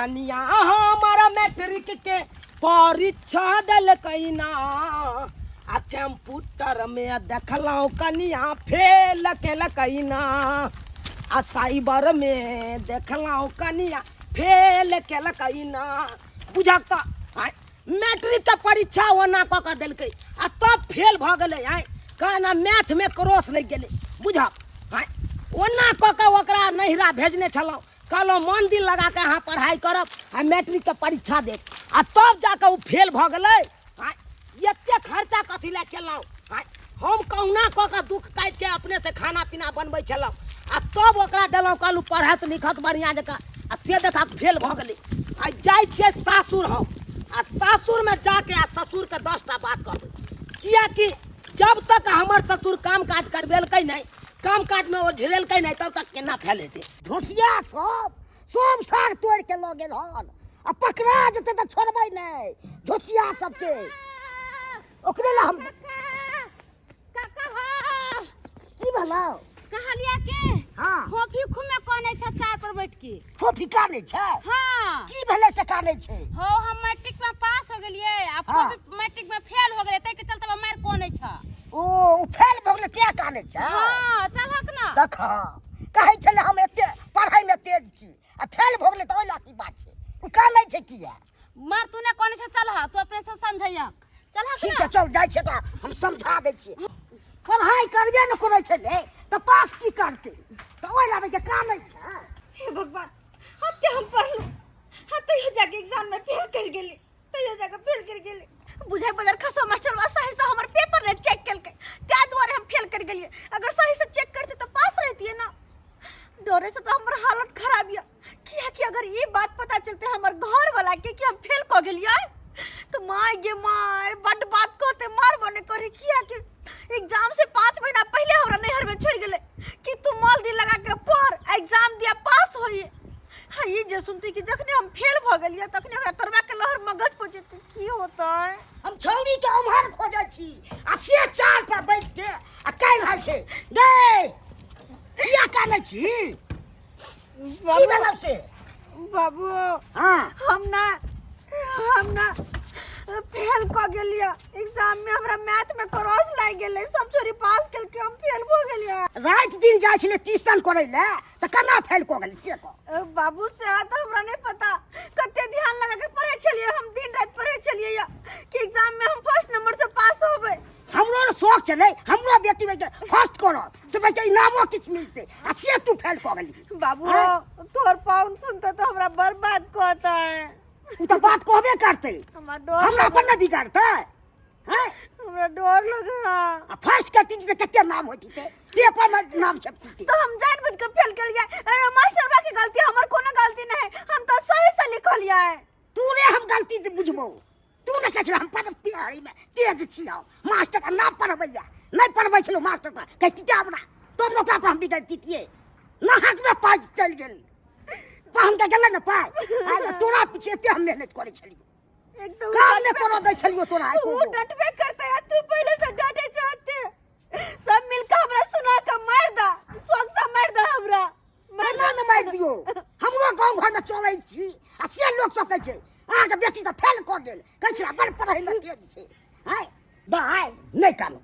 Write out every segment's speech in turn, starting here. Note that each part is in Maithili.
कनिया हमर मैट्रिक के परीक्षा देलकै ना, आ कंप्यूटर में देखलहुँ कनिया फेल केलकै ना, आ साइबर में देखलहुँ कनिया फेल केलकै ना। बुझक तऽ आँय, मैट्रिक के परीक्षा ओना कऽ कऽ देलकै आ तब फेल भऽ गेलै। आँय, कहना मैथमे क्रॉस लागि गेलै। बुझक आँय, ओना कऽ कऽ ओकरा नैहरा भेजने छलहुँ, कहलहुँ मन दिल लगा कऽ अहाँ पढ़ाइ करब आ मैट्रिकके परीक्षा देब, आ तब जाकऽ ओ फेल भऽ गेलै। आँय, एते खर्चा कथी लए केलहुँ? आँय, हम कहुना कऽ कऽ दुःख काटिके अपनेसँ खाना पीना बनबै छलहुँ आ तब ओकरा देलहुँ, कहलहुँ पढ़त लिखत बढ़िआँ जकाँ, आ से देखा फेल भऽ गेलै। आ जाइ छियै सासुर हम, आ सासुरमे जाके आ ससुरके 10टा बात कहबै, किएकि जब तक हमर ससुर काम काज करबेलकै नहि, काम काजमे ओझरेलकै नहि, तब तक केना फैल हेतै? ढोसिया सब सब साग तोड़ि के लऽ गेल हन, आ पकड़ा जेतै तऽ छोड़बै नहि झोसिया सबके। ओकरे ला हम काका हा। की भेलौ? कहलिया के हाँ। फोफी खुमे कानै छै चाय पर बैठ के। फोफी कानै छै? हाँ। की भेलै से कानै छै? हो, हम मैट्रिक में पास हो गेलिए आ हाँ। फोफी मैट्रिक में फेल हो गेलै, तै के चलते मार कानै छै। ओ ओ फेल भऽ गेलै तें कानै छै? हाँ, चलहक ना। देख, कहै छलै हम एते पढ़ाई में तेज छी आ फेल भऽ गेलै तऽ ओहि ला की बात छै? ओ कानै छै किया? मार तू ने कानै छै, चलह तू अपने से समझैया, चलहक ठीक ना। छै, चल जाइ छै, ओकरा हम समझा दै छियै। पढ़ाई करबे ने करै छलै तऽ पास की करतै, तऽ ओहि ला के कानै छै। हे भगवान, हते हम पढ़लहुँ, हाँ तैयो जाके एग्जाम में फेल कर गेली, तैयो जाके फेल कर गेली। बुझाइ बजार खसो मास्टर सही से हमर पेपर नहीं चेक केलकै, ताहि दुआरे हम फेल कर गेलियै। अगर सही से चेक करते तऽ पास रहतियै ना। डरे से तऽ हमर हालत खराब यऽ, कियाकि अगर ई बात पता चलते हमर घर वाला के कि हम फेल कऽ गेलियै तऽ my गे my, बड बात कहते, मारबो नहि करे, कियाकि एग्जाम से 5 महीना पहले हमरा नैहर में छोड़ गेलै कि तू मॉल दिल लगा के पढ़, एग्जाम दिया, पास होइए। हाँ, ई जे सुनती कि जखने हम फेल भऽ गेलियै तखने ओकरा तरवा के लहर मगज पर जेतै, की होतै? हम छौड़ी के उम्हर खोजै छी आ से चार पर बैस के आ कहि रहल छै, गे किया कानै छी? की भेलौ से? बाबू। हाँ। हम ना फेल कऽ गेलियै एग्जाम में, हमरा मैथ में क्रॉस लागि गेलै, सब छोरी पास केलकै, हम फेल भऽ गेलियै। राति दिन जाइ छलै ट्यूशन करै लए तऽ केना फेल कऽ गेलै से कह। बाबू से तऽ हमरा नहीं पता, कते ध्यान लगा के पढ़ै छलियै हम, दिन राति पढ़ै छलियै या कि एग्जाम में हम फर्स्ट नंबर से पास होबै। हमरो ने शौक छलै हमरो बेटी बेटी फर्स्ट करत से बच्चा इनामो किछु मिलतै, आ से तू फेल कऽ गेली। बाबू। आँय? तोहर पाउन सुनते तो हमरा बर्बाद कहता है। ओ तऽ बात कहबे करतै। हमरा डर हमरा अपन नहि बिगाड़तै? हैं? हमरा डर लगे है। आ फर्स्ट करती तऽ कते नाम होती, पेपर में नाम छपती। तो हम जानबूझ के फेल कर गया, अरे मास्टर बा के गलती, हमर कोनो गलती नहीं, हम तो सही से लिखलिए। तू रे हम गलती दे बुझबो, तू ने कहै छलै हम पढ़ पढ़ाई में तेज छी, हम मास्टर के ना पढ़बैया नहीं पढ़बै छलो, मास्टर के कहती ते हमरा तब ओकरा पर हम बिगड़तियै, नाहक में पाइ चलि गेल, पाहुन के गेलै ने पाइ। आ तोरा पीछे एते हम मेहनत करै छलियौ, एक तो काम नहि करऽ दै छलियौ तोरा एको वो गो। डटबे करते है, तू पहले से डटे चाहते, सब मिलकर हमरा सुना के मार दा, शौक से मार दा हमरा। केना ने मारि दियौ? हमरो गाँव घरमे चलै छी आ से लोक सब कहै छै अहाँके बेटी तऽ फेल कऽ गेल, कहै छै बड़ पढ़ैमे तेज छै। आँय दाइ, नहि कानू,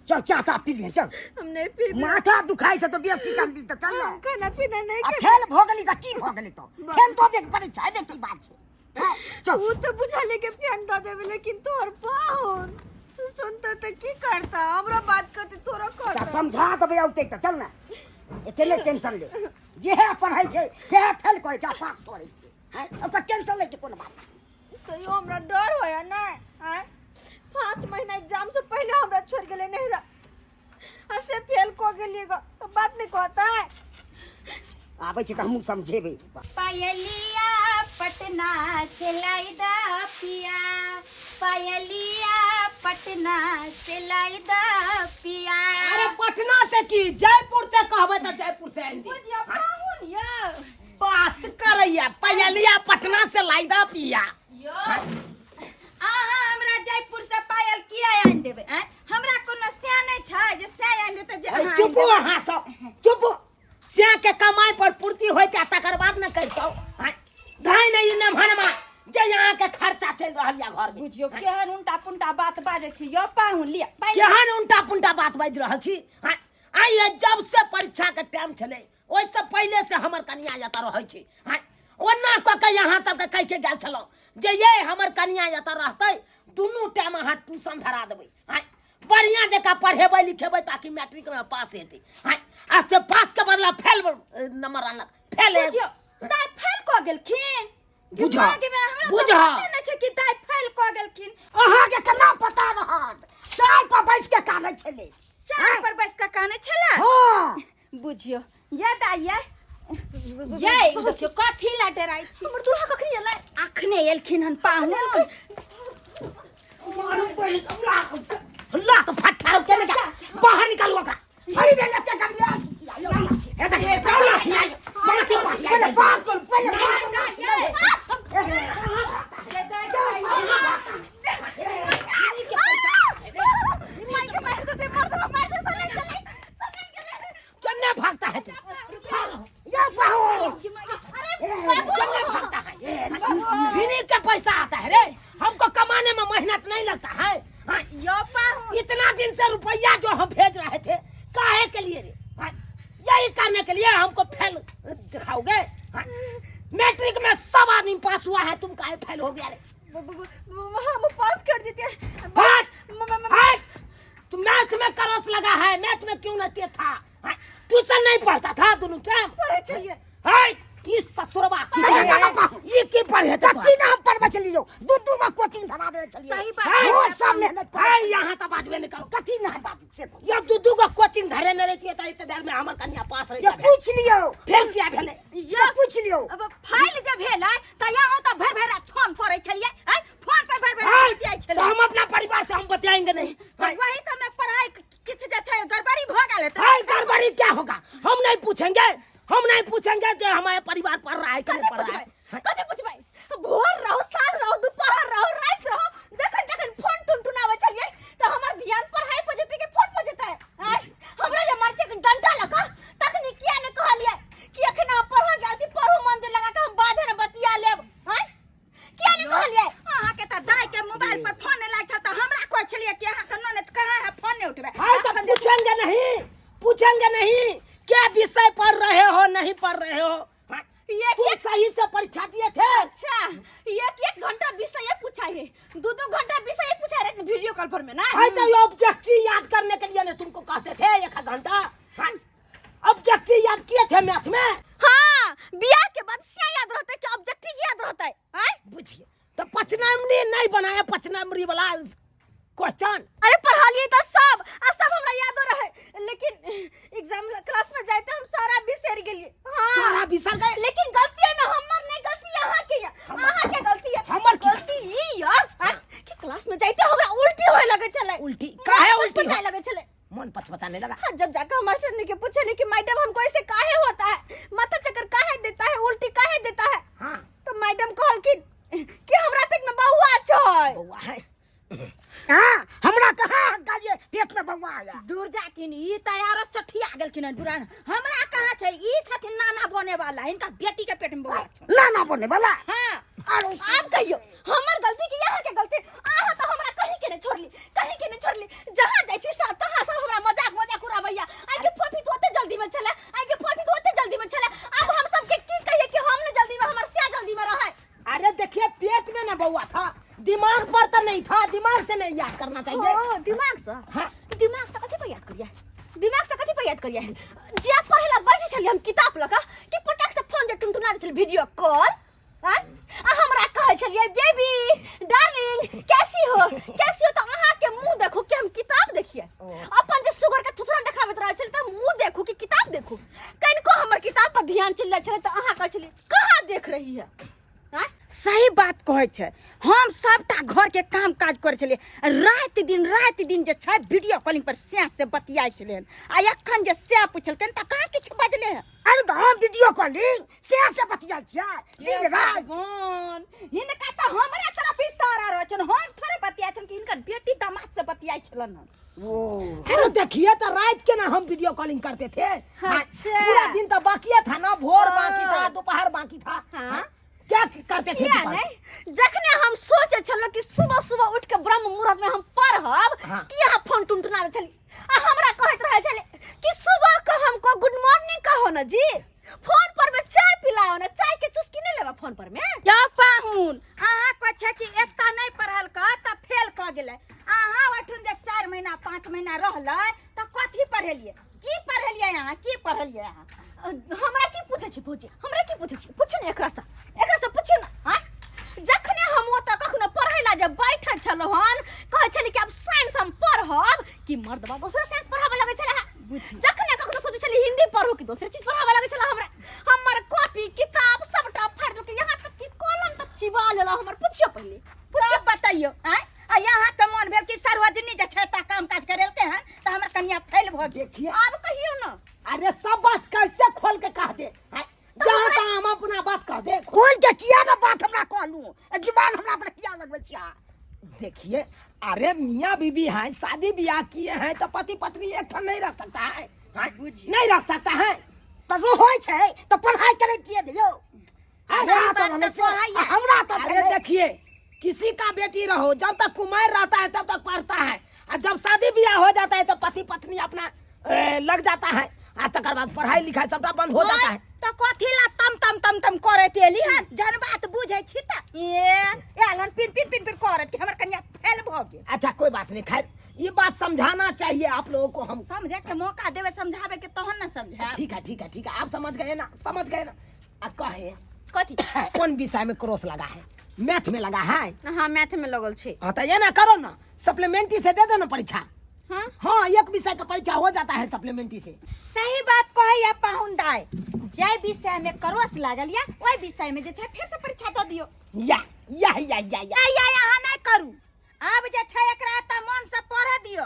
चल चाह ताह पी लिहे, चल। हम नहीं पीबे। माथा दुखाइ छै तऽ बेसी कम तऽ चल ने। हम खाना पीना नहीं आ खेबै। फेल भऽ गेली तऽ की भऽ गेली? तऽ फेन दऽ देके पड़ै छै, एहिमे की बात छै? आँय, चल। उ तो बुझा के फेन दऽ देबे, लेकिन तोहर पाहुन सुनते तऽ की करता? हमरा बात करते, तोरा तऽ कहता। समझा देबै औतै तऽ, चल ने, एते नहि टेंशन ले। जेहे पढ़ै छै सेहे फेल करै छै आ पास करै छै। आँय, ओकर टेंशन लैके कोनो बात नहि। तैयो हमरा डर होया ना। आँय, 5 महीना एग्जाम से पहले हमरा छोड़ गेलै नैहरा, आ से फेल कऽ गेलियै ग, तऽ बात नहीं कहता है। आबै छै तऽ हमहूँ समझेबै। पायलिया पटना से लाई दा पिया, पायलिया पटना से लाई दा पिया। अरे पटना से की जयपुर से कहबै तऽ जयपुर से आनि दी। बुझिया पाहुन यौ। बात करैया पायलिया पटना से लाई दा पिया। यौ, अहाँ हमरा जयपुर से पायल किया आनि देबै? आँय, हमरा कोनो सैं नहि छै जे सैं आनि देतै जे अरे अहाँ आनि चुपू देबै। अहाँ सब चुपू, सैं के कमाई पर पूर्ति होइते तकर बाद ने करितौ। आँय, धाइ नहि ई चलि रहल या घर में। बुझियो केहन उल्टा पुल्टा बात बाजै छी यौ पाहुन लिअ पानि। केहन उल्टा पुल्टा बात बाजि रहल छी? हाँ, आइ जब से परीक्षा के टाइम छलै ओहिसँ पहिले से हमर कनिया एतऽ रहै छै। हाँ, ओना कऽ के अहाँ सबके कहि के गेल छलहुँ जे ये हमर कनिया एतऽ रहतै, दुनू टाइम अहाँ ट्यूशन धरा देबै। हाँ, बढ़िया जकाँ पढ़ेबै लिखेबै ताकि मैट्रिक में पास हेतै। हाँ, आ से पास के बदला फेल नंबर आनलक, फेल। बुझियो दाइ फेल कऽ गेलखिन। बुझा, दिमाग में हमरा तऽ बुझा। पते नहि छै कि दाइ फेल कऽ गेलखिन। अहाँके केना पता रहत? चाय पर बैस के कानै छलै। चाय पर बैस कऽ कानै छलै? हाँ। बुझियो ये दाइ ये ये देखियो कथी ला डराइ छी? हमर दूल्हा कखनी एलै? अखने एलखिन हन पाहुन। ला तो फट्टा के ले जा, बाहर निकालू ओकरा। अरे बे लत्ते गर्मी आयल छी किया यौ? हे देख, हे जाओ लाठी आई, बाकी बाकी पहिले बात करू, पहिले बात करू। चन्ने भागता है तू, यौ पाहुन, चन्ने भागता है। फ्री का पैसा आता है रे, हमको कमाने में मेहनत नहीं लगता है। हाँ, यौ पाहुन, इतना दिन से रुपया जो हम भेज रहे थे काहे के लिए रे? हाँ, यही करने के लिए हमको फेल दिखाओगे? हाँ, मैट्रिक में सब आदमी पास हुआ है, तुम काहे फेल हो गया रे? हम पास कर देते। हट, हट! तू मैथ में क्रॉस लगा है, मैथ में क्यों नहीं था? हाँ, ट्यूशन नहीं पढ़ता था दोनों टाइम? पढ़े छलिए। हट, ई ससुरवा की अरे बाबा पाहुन। ये की पढ़े थे? कथी ना हम पढ़बै छलियै यौ? दू दू गो कोचिंग धरा देने छलियै। सही बात। है। रोज सब मेहनत करै। है, यहाँ तो बाजबे नहीं करो। कथी ना हम बाजू से कहू। या दू दू गो कोचिंग धरे नहीं रहती है, इतने देर में हमर कन्या पास रही। से पूछ लियौ। फेल किया भेले? से पूछ लियौ। अब फाइल जे भेलै तऽ यहाँ तऽ भरि भरि रात फोन करै छलियै आँय, फोन पर भरि भरि है, रात बतियाइ तो छलियै। हम अपना परिवार से हम बतियाएंगे नहीं। तऽ वही समय पढ़ाई किछु जे छै गड़बड़ी भऽ गेल हेतै। है, गड़बड़ी क्या होगा? हम नहीं पूछेंगे, हम नहीं पूछेंगे कि हमारे परिवार पढ़ रहा है कि नहीं कथी पढ़ रहा पुछबै? है। कथी पुछबै? भोर रहो, साँझ रहो, दुपहर रहो, राति रहो, जखन जखन फोन टुनटुनाबै छलियै तऽ हमर ध्यान पढ़ाई पर जेतै कि फोन पर जेतै? आँय, हमरा जे मारै छै डंडा लऽ कऽ तखनी किया ने कहलियै कि एखन अहाँ पढ़ऽ गेल छी, पढ़ू मन दे लगा कऽ, हम बाधे ने बतिया लेब? आँय, किया ने कहलियै? अहाँके तऽ दाइ के मोबाइल पर फोन नहि लागै छल तऽ हमरा कहै छलियै कि अहाँके ननद कहाँ है, फोन नहि उठबै। हाँ, तो पूछेंगे नहीं, पूछेंगे नहीं क्या विषय पढ़ रहे हो नहीं पढ़ रहे हो? हाँ, एक तुम एक सही से परीक्षा दिए थे? अच्छा, एक एक घंटा विषय पूछा है, दो दो घंटा विषय पूछा रहे वीडियो कॉल पर में ना। हाँ, तो ये ऑब्जेक्टिव याद करने के लिए ना तुमको कहते थे एक घंटा। हाँ, ऑब्जेक्टिव याद किए थे मैथ में? हाँ, बियाह के बाद से याद रहता है कि ऑब्जेक्टिव याद रहता है? हाँ? बुझिए तो पचनामरी नहीं बनाया, पचनामरी वाला क्वेश्चन। अरे पढ़लिए तो सब आ सब हमरा यादो रहे, लेकिन एग्जाम क्लास में जाते हम सारा बिसर गेलिए। हाँ, सारा बिसर गए। लेकिन गलती है में हमर नहीं, गलती यहाँ के है, अहाँ के गलती है। हमर की? गलती ई यार, हाँ, कि क्लास में जाते हमरा उल्टी होए लगे छले। उल्टी? मन काहे उल्टी पचपचाए लगे छले? मन पचपचाने लगा। हाँ, जब जाकर हम मास्टर ने के पूछले कि मैडम हमको ऐसे काहे होता है, माथा चक्कर काहे देता है, उल्टी काहे देता है, हाँ, तो मैडम कहलखिन कि हमरा पेट में बउआ छै। बउआ है? हाँ, हमरा कहाँ गालिए पेट में बउआ आया? दूर जाथिन, ई तैयार सठिया गेलखिन हन पुरान। हमरा कहाँ छै, ई छथिन नाना बने वाला, हिनका बेटी के पेट में बउआ छै। नाना बने वाला? हाँ। आरो आब कहियो हमर गलती कि यहाँ के गलती? अहाँ तो हमरा कहीं के नहीं छोड़ली, कहीं के नहीं छोड़ली। जहाँ जाइ छी सब तहाँ सब हमरा मजाक मजाक उड़ाबैया। आइ के फोफी तो ओते जल्दी में छले, आइ के फोफी तो ओते जल्दी में छले। अब हम सब के की कहिए कि हम ने जल्दी में, हमर सिया जल्दी में रहे। अरे देखिए, पेट में ना बउआ था, दिमाग पर तो नहीं था, दिमाग से नहीं याद करना चाहिए। ओ, दिमाग से? हाँ। दिमाग से कथी पर याद करिए? दिमाग से कथी पर याद करिए? जे पढ़े ला बैठे छलिए हम किताब लगा कि पटक से फोन जे टुनटुना दै छलिए वीडियो कॉल। हाँ? आ हमरा कहै छलिए बेबी डार्लिंग कैसी हो, कैसी हो, तो अहाँ के मुंह देखू कि हम किताब देखिए? अपन जे सुगर के थुथुरा देखाबैत रहै छलिए तऽ मुंह देखू कि किताब देखू? कनिको हमर किताब पर ध्यान चलि जाइ छलै तऽ अहाँ कहै छलिए कहाँ देख रही है? हाँ? सही बात कहै छै। हम सबटा घरके काम काज करै छलियै, राति दिन जे छै वीडियो कॉलिंग पर सैह से बतियाइ छलियै हन। आ एखन जे सैह पुछलकै तऽ कहाँ किछु बजलै हन। अरे तऽ हम वीडियो कॉलिंग सैह से बतियाइ छियै दिन राति। भगवान, हिनका तऽ हमरा तरफ इशारा रहै छनि, हम थोड़े बतियाइ छनि कि हिनकर बेटी दामाद से बतियाइ छलनि हन। ओ अरे देखिए तो रात के ना हम वीडियो कॉलिंग करते थे। हाँ, अच्छा। पूरा दिन तो बाकी था ना, भोर बाकी था, दोपहर बाकी था। हाँ। क्या क्या करते थे किया दोपहर? नहीं जखने हम सोचे छलो कि सुबह सुबह उठ के ब्रह्म मुहूर्त में हम पढ़ब हाँ। कि यहाँ फोन टुनटुना दे छली आ हमरा कहत रहे छले कि सुबह को हमको गुड मॉर्निंग कहो ना जी फोन पर में चाय पिलाओ ना चाय के चुस्की नहीं लेबा फोन पर में यौ पाहुन अहाँ कहै छै कि एतऽ नहि पढ़ल कऽ तऽ फेल कऽ गेलै अहाँ ओहिठाम जे 4 महीना 5 महीना रहलै तऽ कथी पढ़ेलियै की पढ़ेलियै अहाँ की पढ़ेलियै अहाँ हमरा की पूछै छी भौजी हमरा की पूछै छी पूछू ने एकरा से एकरा से पूछू ने आँय जखने हम ओतऽ कखनो पढ़ै ला जे बैठल छलहुँ हन कहै छली कि आब साइंस हम पढ़ब कि मर्दबा दोसरे साइंस पढ़ाबऽ लगै छलै हँ जखने कखनो सोचै छली हिंदी पढ़ू कि दोसरे चीज पढ़ाबऽ लगै छलै हमरा हमर कॉपी किताब सबटा फाड़ि देलकै यहाँ तक कि कलम तक चिबा लेलक हमर पुछियो पहिले पुछियो बतैयो आँय आ यहाँ के मन भेल कि सरोजनी जे छै तऽ काम काज करेलकै हन तऽ हमर कनिया फेल भऽ गेल देखिए आब कहियो ना अरे सब बात कैसे खोल के कह दे हैं? जहाँ तहाँ हम अपना बात कह दे खोल के किया ना बात हमरा कहलू जुबान हमरा पर किया लगबै छी अहाँ? देखिए अरे मियाँ बीबी हैं शादी ब्याह किए हैं तो पति पत्नी एक ठन नहीं रह सकता है हैं? नहीं रह सकता है तऽ रहै छै तऽ पढ़ाइ करै किए दियौ अरे हमरा तऽ बात भेलै तऽ से, कहैया। हमरा तऽ अरे भेलै। देखिए किसी का बेटी रहो जब तक कुमार रहता है तब तक पढ़ता है और जब शादी ब्याह हो जाता है तो पति पत्नी अपना लग जाता है आ तकर बाद पढ़ाई लिखाई सबटा बंद हो जाता है तऽ कथी ला तम तम तम तम करैत एली हन जहन बात बुझै छी तऽ ए एलन पिन पिन पिन पिन करैत कि हमर कनिया फेल भऽ गेल अच्छा कोई बात नहीं खैर ये बात समझाना चाहिए आप लोगों को हम समझे के मौका देवे समझावे के तहन न समझाब ठीक है ठीक है ठीक है आप समझ गए ना समझ गए ना आ कहे कथी कौन विषय में क्रॉस लगा है मैथ में लगा है हाँ मैथ में लगल छै हाँ तो ये ना करो ना सप्लीमेंट्री से दे दो ना परीक्षा हाँ हाँ एक विषय का परीक्षा हो जाता है सप्लीमेंट्री से सही बात कहै या पाहुन दाय जाहि विषय में क्रॉस लागल या ओहि विषय में जे छै फेर से परीक्षा दऽ दियौ या या या या या या या अहाँ नहि करू आब जे छै एकरा तऽ मन से पढ़ऽ दियौ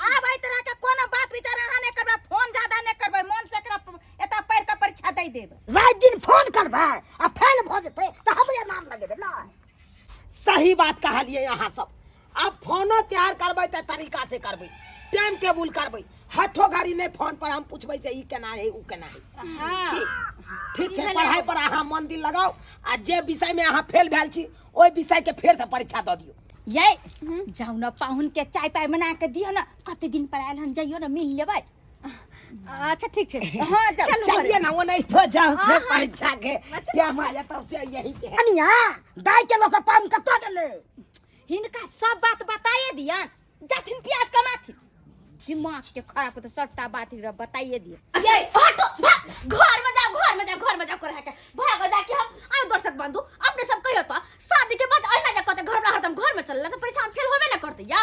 आब एहि तरह के कोनो बात विचार अहाँ नहि करबै फोन ज्यादा नहि करबै मन से एकरा एतऽ पढ़ि कऽ परीक्षा दै देब राति दिन फोन करबै आ फेल भऽ जेतै तऽ हमरे नाम लगेबै ने सही बात कहलिए यहाँ सब अब फोनो तैयार करबै तऽ तरीका से करबै टाइम टेबुल करबै हठो घड़ी नहि फोन पर हम पूछबै से ई केना है ऊ केना है ठीक ठीक छै पढ़ाई पर अहाँ मन दिल लगाओ आ जे विषय में अहाँ फेल भेल छी ओहि विषय के फेर से परीक्षा दऽ दियौ यै जाउ न पाहुन के चाय पाय बना के दियौ न कते दिन पर आयल हन जइयौ न मिल लेबै अच्छा ठीक छै हाँ जाउ चलू चलिए ना वो नहीं तो जाओ फिर परीक्षा के टाइम आ जाता उसे यही पे है। कनिया दाइ के लऽ कऽ पान कतऽ गेलै हिनका सब बात बताइए दियन जाथिन प्याज कमाथिन दिमाग के खराब तो सबटा बात हिनका बताइए दियन ये हटो भाग घर में जाओ घर में जाओ घर में जाओ कर है के भाग जा कि हम आयो दर्शक बंधु अपने सब कहियो तो शादी के बाद अहिना जा कहते घर में हरदम घर में चलला तो परीक्षा में फेल होबे ना करते या